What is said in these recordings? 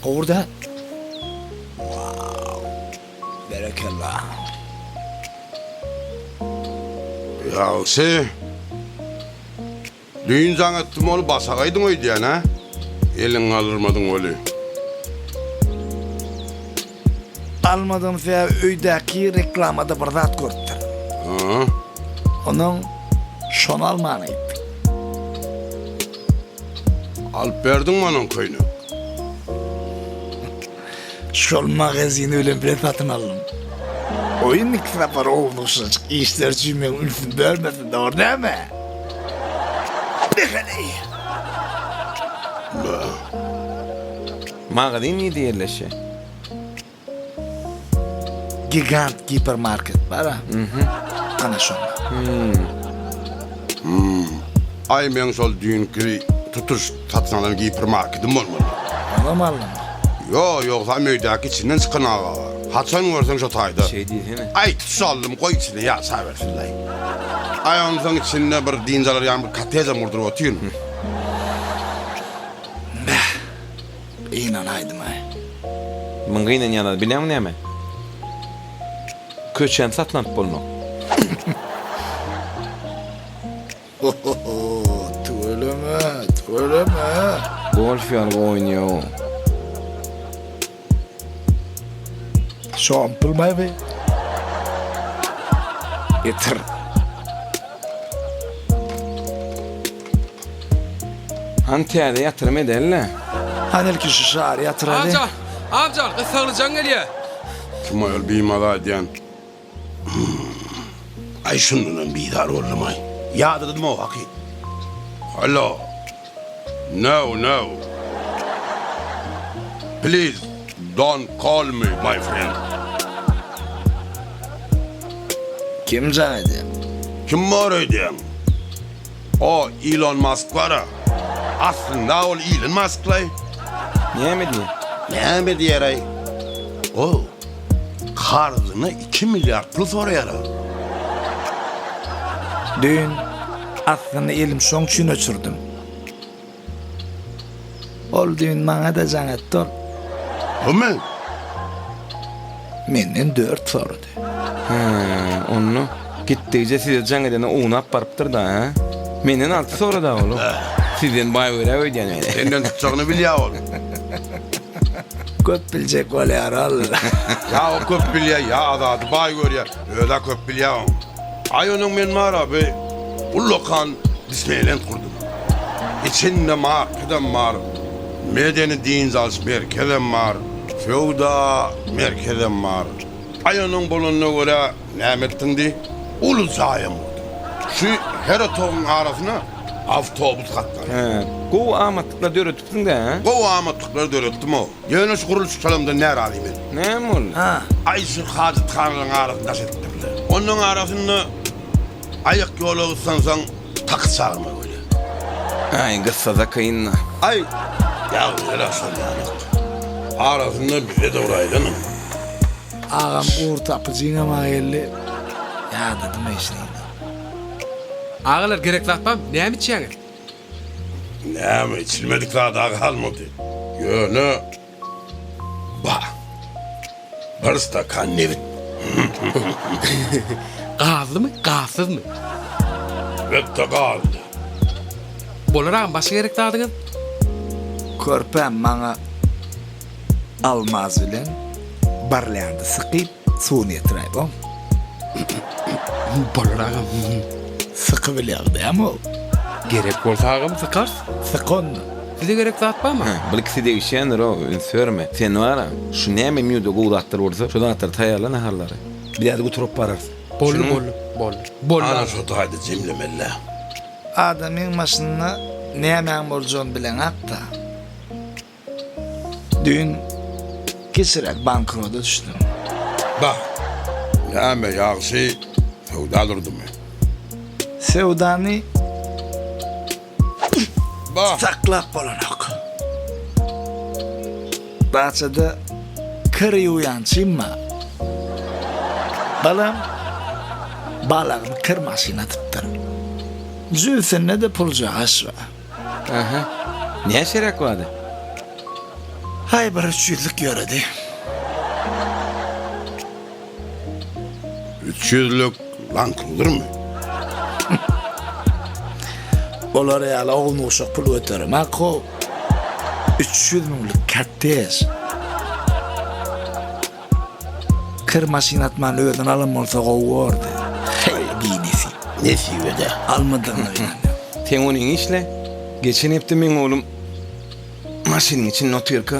Gowur-da. Wow. Berekella. Ýagşy. Düýn jaň etdim ony başagaýdyň öýdýän hä? Eliňi galdyrmadyň weli. Almadym sebäbi öýdäki reklamada bir zat görüpdir. Hä? Onuň şony almana gitdik. Alyp berdiňmi onuň köýnek? Şol magazini bilen bile satyn aldym. Oýun iki sapar ownukşajyk işler üçin meň ünsümi bölmesin, dogry dälmi? Beheleý! Magazin nirde ýerleşýär? Gigant gipermarket bar-a. Ana şonda. Aý meň şol düýnki tutuş satyn alan gipermarketim bolmaly. Onam aldyňmy? Ýo, ýogsam öýdäki içinden çykan aga bar. Haçan görseň şo taýda. Şeý diýsene. Aý tutuş aldym, goý içinde ýaşabersinlaý. Aý onsoň içinde bir dynç alar ýaly bir kottejam gurduryp otyryn. Beh, gynanaýdym-aý. Muň gynanýan zady bilýäňmi näme? Köçäni satyn alyp bolmak. Ho-ho-ho, tüweleme, tüweleme. Golf ýaly oýnaýa-ow. Şoň pulmaý bi. Getir. Hany täze ýatyrym edeli-le. Hany ilki şu şary ýatyraly. Agjan, Agjan, gyssagly jaň gelýä. Kim aýol bimaza edýän? Aý şundanam bizar boldum-aý. Ýadadym-ow hakyt. Hallo. No, no. Please don't call me my friend. Kim jaň edýär? Kim bar öýdýäň? O Ilon Mask bar-a. Aslynda ol Ilon Mask-laý. Näme diýýär? Näme diýer-aý? O karzyna iki milliard pul soraýar-a. Düýn aslynda elim şoň üçin öçürdim. Ol düýn maňa-da jaň etdi ol. Hümi? Menden dört sorady. Hä, onda gitdigiçe size jaň edende ownap barypdyr-da, hä? Menden alty sorady-a ol. Sizden baý görä öýdýän meni. Senden tutjagyny bilýä ol. Köp biljek bolýar ol. Ýa o köp bilýä, ýa Azady baý görýä. Öz-ä köp bilýä oň. Aý onuň men bar-a bi ullakan Disneýlend gurdum. Içinde markedem bar, medeni dynç alyş merkezem bar, söwda merkezem bar. Aý onuň bolanyna görä näme etdiň diý, uly jaýam gurdum. Şu her otagyň arasyna awtobus gatnaýar. Hä, gowy amatlyklar döredipsiň-dä, hä? Gowy amatlyklar döretdim-ow. Ýöne şu gurluşykçylarymdan närazy men. Näme boldy? Aý şu hajathanalaryň arasyny daş edipdirler. Onuň arasynda aýak ýola gyssansaň taky çagyrmaly bolýar. Aý gyssada kyn-da. Aý ýagdaýlar şol ýalak. Arasynda bize dogry aýdanyň. Agam ugur tapyjyňam-a geldi. Ýadadym eşnini. Agalar gerek zat barmy? Näme içýäňiz? Näme, içilmedik zad-a galmady. Ýöne, bar, bir stakan nebit. Gazlymy, gazsyzmy? Elbetde gazly. Bolar agam, başga gerek zadyňyz? Körpäm maňa almaz bilen barlýandy sykyp suwuny getiräý bom. Bolar agam. Sykybilýäň dämi ol? Gerek bolsa agam sykarys. Syk onda. Size gerek zat barmy? Hä, bul ikisi degişýändir-ow, üns berme. Sen bar-a, şu näme menýuda gowy zatlar bolsa, şo zatlary taýýarla naharlary. Biz häzir guturyp bararys. Boldy, boldy, boldy. Boldy Ana agam. şo taýda jemlemeli-dä. Adamyň maşynynda nämäň boljagyny bileňak-da. Düýn kiçiräk bankroda düşdüm. Bah, näme ýagşy söwda durdumy? Söwdany Bah! saklap bolanok. Daçada kir ýuwýançym bar. Balam balagyny kir maşyna atypdyr. Jübüsinde-de puljagaş bar. Aha. Näçeräk bardy? Haý bir üç ýüzlük ýöredi. Üç ýüzlük laňkyňdyrmy? Olar ýaly ownuk-uşak pul göteremok-how. 300 müňlük kottej. Kir maşyn atman özüni alan bolsa gowy bordy. Heý, binesip. Nesibede. Almadygyna gynanýan. Sen onyňy işle. Geçen hepde meň oglum maşynyň içinde otyrka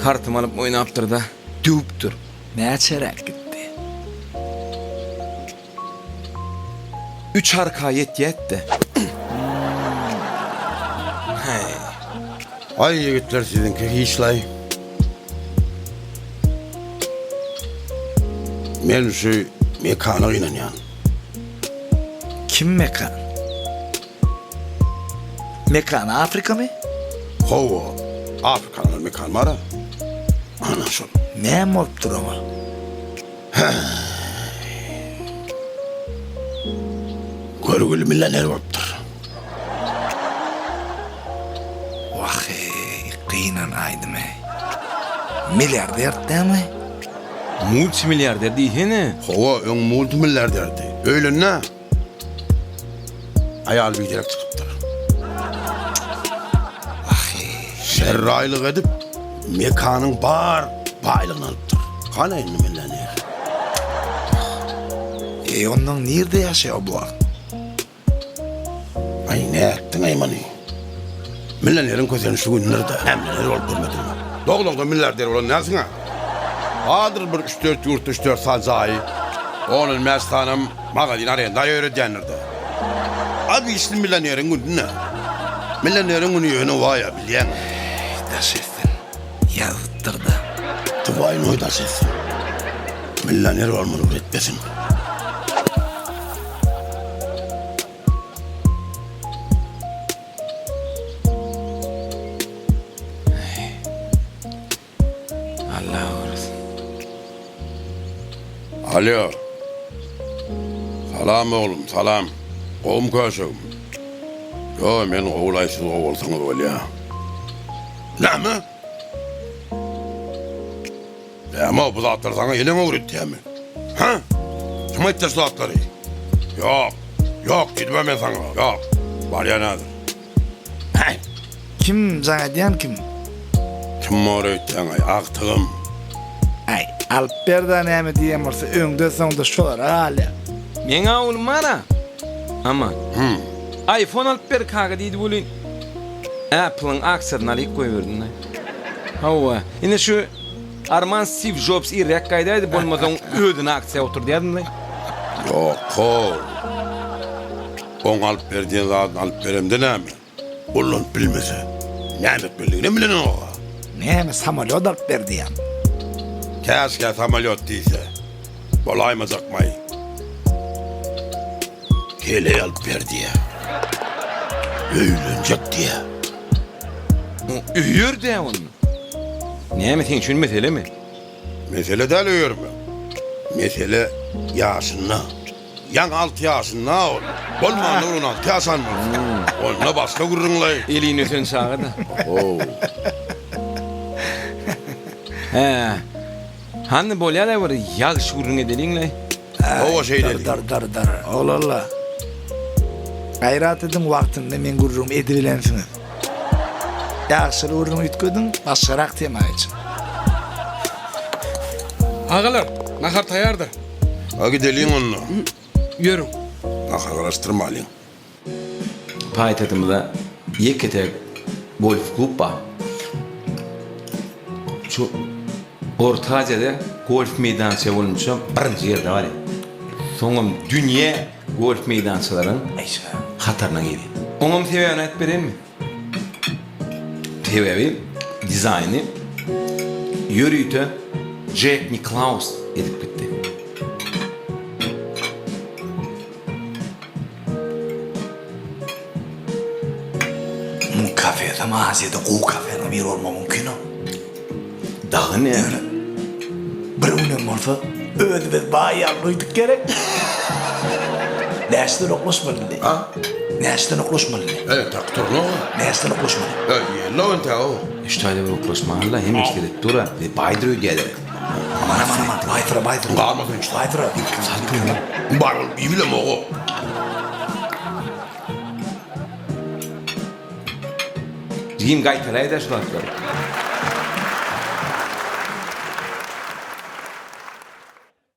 kartymy alyp oýnapdyr-da, döwüpdir. Näçeräk gitdi? Üç arka ýetýät-de. Häý. Aý ýigitler siziňki hiçlaý. Men şu Mekana gynanýan. Kim Mekan? Mekan Afrikamy? Hawa, Afrikanyň bir mekany bar-a. Ana şol. Näme bolupdyr oňa? Görgüli millioner bolupdyr. Wah-eý, gynanaýdym-eý. Milliarder dämi? Multimilliarder diýsene. Hawa, öň multimilliarderdi. Öýlende aýaly biderek çykypdyr. Wah-eý. Şerraýlyk edip, Mekanyň bar baýlygyny alypdyr. Hana indi millioner. Eý, onnoň nirde ýaşaýar bu wagt? Aý, nätdiň-aý muny? Millioneriň köseni şu günler-de, hä, millioner bolup görmediňmi? Doglaňda milliarder bolan dälsiň-ä. Bardyr bir üç-dört ýurtda üç-dört sany jaýy, on-on bäş sanam magazin arenda ýöredýändir-dä. Obyçny millioneriň güni-dä. Millioneriň güni ýöne waý-a, bilýäňmi? Daş etsin. Ýazypdyr-da. Dwaýnoý daş etsin. Millioner bolmaly bir etmesin. Allah gorasyn. Alýo. Salam oglum, salam. Gowumy köşegim? Ýo, men gowulaý, siz gowy bolsaňyz bolýa. Näme? Näme bu zatlary saňa eneň öwretýärmi? Hä? Kim aýtdy şu zatlary? Ýok, ýok diýdim-ä men saňa, ýok. Barýan häzir. Häý! Kim jaň edýän kim? Kim bor öýtýäň-aý, agtygym. Äý, alyp ber-dä näme diýen bolsa öňde-soňda şolara galýar. Meň awulym bar-a. Aman. IPhone alyp ber kaka diýdi welin, Apple-yň aksiýasyny alyp goýberdim-dä. Hawa, ine şu Arman Steve Jobs irräk gaýdaýdy, bolmasa oň özüni aksiýa oturdýardym-laý. Ýok-how. Oň alyp ber diýen zadyny alyp beremde näme? Ullanyp bilmese, näme etmelidiginem bilenok-a. Näme, samolýot alyp ber diýýäň? Käşgä samolýot diýse, bolaýmajakmaý. Heleý alyp ber diýýä. Öýlenjek diýýä. Öýer-dä onda. Näme seň üçin meselemi? Mesele däl öýermek. Mesele ýaşynda. Ýaňy alty ýaşynda ol. Bolmanda bir on alty ýaşan bolsa. Onda başga gürrüňlaý. Elini ösen çaga-da. How. Hä. Hany bolýa-la bir ýagşy gürrüň edeliň-le. Hawa şeýle Dar dar dar dar. Oglanlar. Gaýrat ediň wagtynda meň gürrüňimi edibilensiňiz. Ýagşyly gürrüňi üýtgediň, başgarak tema geçiň. Agalar, nahar taýýardyr. Ha gideliň onda. Ýörüň. Nahar garaşdyrmalyň. Paýtagtymyzda ýeke-täk golf klub bar. Şu Orta Aziýada golf meýdança boýunça birinji ýerde barýar. Soňam dünýä golf meýdançalaryň hataryna girýär. Oňam sebäbini aýdyp bereýinmi? Sebäbi dizaýny ýörite Jek Niklaus edip gitdi. Muň kafesem Aziýada gowy kafeniň biri bolmagy mümkin-ow. Dagy näme? Ýöne bir günem bolsa özümiz baý ýaly duýduk gerek. Näçeden oklaşmaly indi? A? Näçeden oklaşmaly indi? E, tak turna. Näçeden oklaşmaly? E, ýella entä o. Üç taýda bir oklaşmaly-la, hemme seredip dur-a. E, baýdyr öýdýäler. Aman aman aman, baýdyra baýdyra. Galmasyn hiç. Baýdyra. Bar bolup iýibilemok-o. Jigim gaýtalaýda şu zatlary.